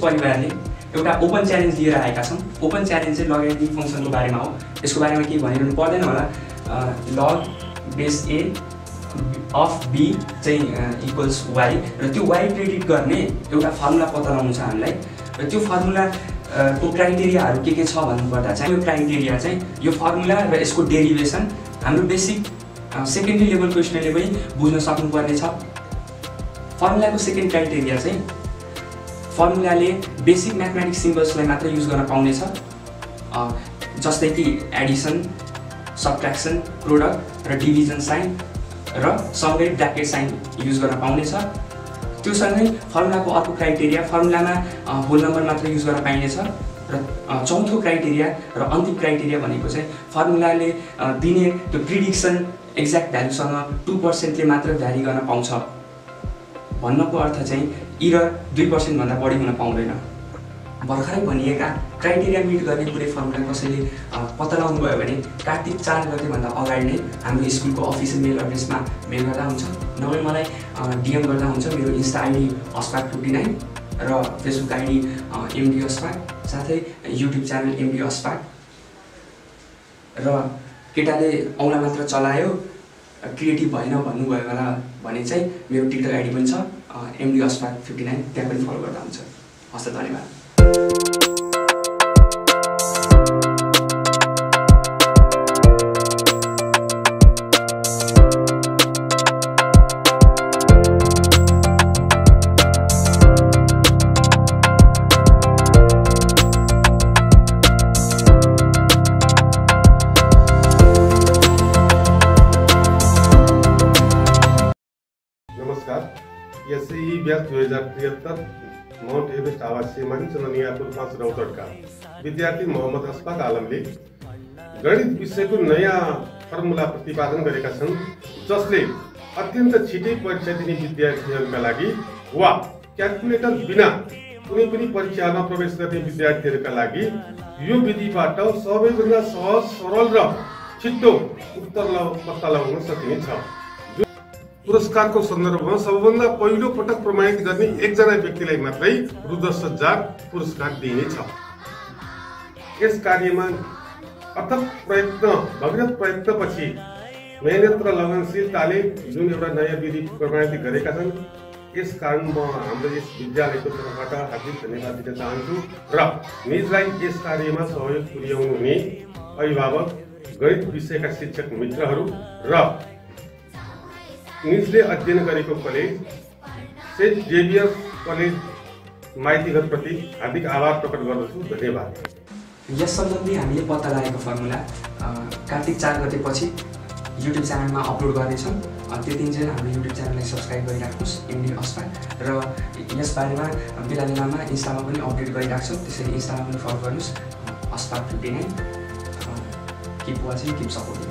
परिवारले एउटा open challenge लिएर आएका छन्। ओपन च्यालेन्ज चाहिँ लगारिथमिक फङ्सनको बारेमा हो। यसको बारेमा केही भनिरहनु पर्दैन होला। लग बेस ए अफ बी चाहिँ इक्वल्स वाई र त्यो वाई प्रेडिक्ट गर्ने एउटा फर्मुला पत्ता लगाउनु छ हामीलाई र त्यो फर्मुला को क्राइटेरियाहरू के छ भन्नुपर्दा चाहिँ यो क्राइटेरिया चाहिँ यो फर्मुला र यसको डेरिभेसन हाम्रो बेसिक सेकेन्डरी लेभल क्वेसनले पनि बुझ्न सक्नुपर्ने छ। फर्मुलाको सेकेन्ड क्राइटेरिया चाहिँ फर्मुलाले बेसिक म्याथमेटिक्स सिम्बल्सलाई मात्र युज गर्न पाउनेछ, जस्तै कि एडिसन, सबट्र्याक्सन, प्रोडक्ट र डिभिजन साइन र सँगै ब्र्याकेट साइन युज गर्न पाउनेछ। त्यो सँगै फर्मुलाको अर्को क्राइटेरिया फर्मुलामा होल नम्बर मात्र युज गर्न पाइनेछ र चौथो क्राइटेरिया र अन्तिम क्राइटेरिया भनेको चाहिँ फर्मुलाले दिने त्यो प्रिडिक्सन एक्ज्याक्ट भ्यालुसँग 2% ले मात्र भ्यारी गर्न पाउँछ। भन्नको अर्थ चाहिँ इरर 2% भन्दा बढी हुन पाउँदैन। भर्खरै भनिएका क्राइटेरिया मिट गर्ने पुरै फर्मुला कसैले पत्ता लगाउनु भयो भने कार्तिक 4 गतेभन्दा अगाडि नै हाम्रो स्कुलको अफिसियल मेल एड्रेसमा मेल गर्दा हुन्छ, नभए मलाई डिएम गर्दा हुन्छ। मेरो इन्स्टा आइडी अस्पाक59 र फेसबुक आइडी एमडी अस्पाक, साथै युट्युब च्यानल एमडी अस्पाक। र केटाले औँला मात्र चलायो क्रिएटिभ भएन भन्नुभयो होला भने चाहिँ मेरो टिकटक आइडी पनि छ एमडी अस्पाक59, त्यहाँ पनि फलो गर्दा हुन्छ। हस् त, धन्यवाद। एसई ब्याच 2073 माउन्ट एभरेस्ट आवासीय मानिस ननियापुर 5 रौतहटका विद्यार्थी मोहम्मद अशफाक आलमले गणित विषयको नयाँ फर्मुला प्रतिपादन गरेका छन्, जसले अत्यन्त छिटै परीक्षा दिने विद्यार्थीहरूका लागि वा क्याल्कुलेटर बिना कुनै पनि परीक्षामा प्रवेश गर्ने विद्यार्थीहरूका लागि यो विधिबाट सबैभन्दा सहज, सरल र छिटो उत्तर पत्ता लगाउन सकिनेछ। पुरस्कारको सन्दर्भमा सबभन्दा पहिलो पटक प्रमाणित गर्ने एकजना व्यक्तिलाई मात्रै रु 10,000 पुरस्कार दिइनेछ। यस कार्यमा अथक प्रयत्न, भगीरथ प्रयत्नपछि मेहनत र लगनशीलताले जुन एउटा नयाँ विधि प्रमाणित गरेका छन्, यस कारण म हाम्रो यस विद्यालयको तर्फबाट हार्दिक धन्यवाद दिन चाहन्छु र निजलाई यस कार्यमा सहयोग पुर्याउनु हुने अभिभावक, गणित विषयका शिक्षक मित्रहरू र निजले अध्ययन गरेको college Saint Xavier college Maitighar प्रति हार्दिक आभार प्रकट गर्दछु। धन्यवाद। यस सम्बन्धी हामीले पत्ता लागेको फर्मुला कार्तिक 4 गतेपछि युट्युब च्यानलमा अपलोड गर्नेछौँ। त्यो दिन चाहिँ हाम्रो युट्युब च्यानललाई सब्सक्राइब गरिराख्नुहोस् एमडी अस्पाक, र यस बारेमा बेला बेलामा इन्स्टामा पनि अपडेट गरिराख्छौँ, त्यसैले इन्स्टामा पनि फलो गर्नुहोस् अस्पाक59। Keep watching, keep support.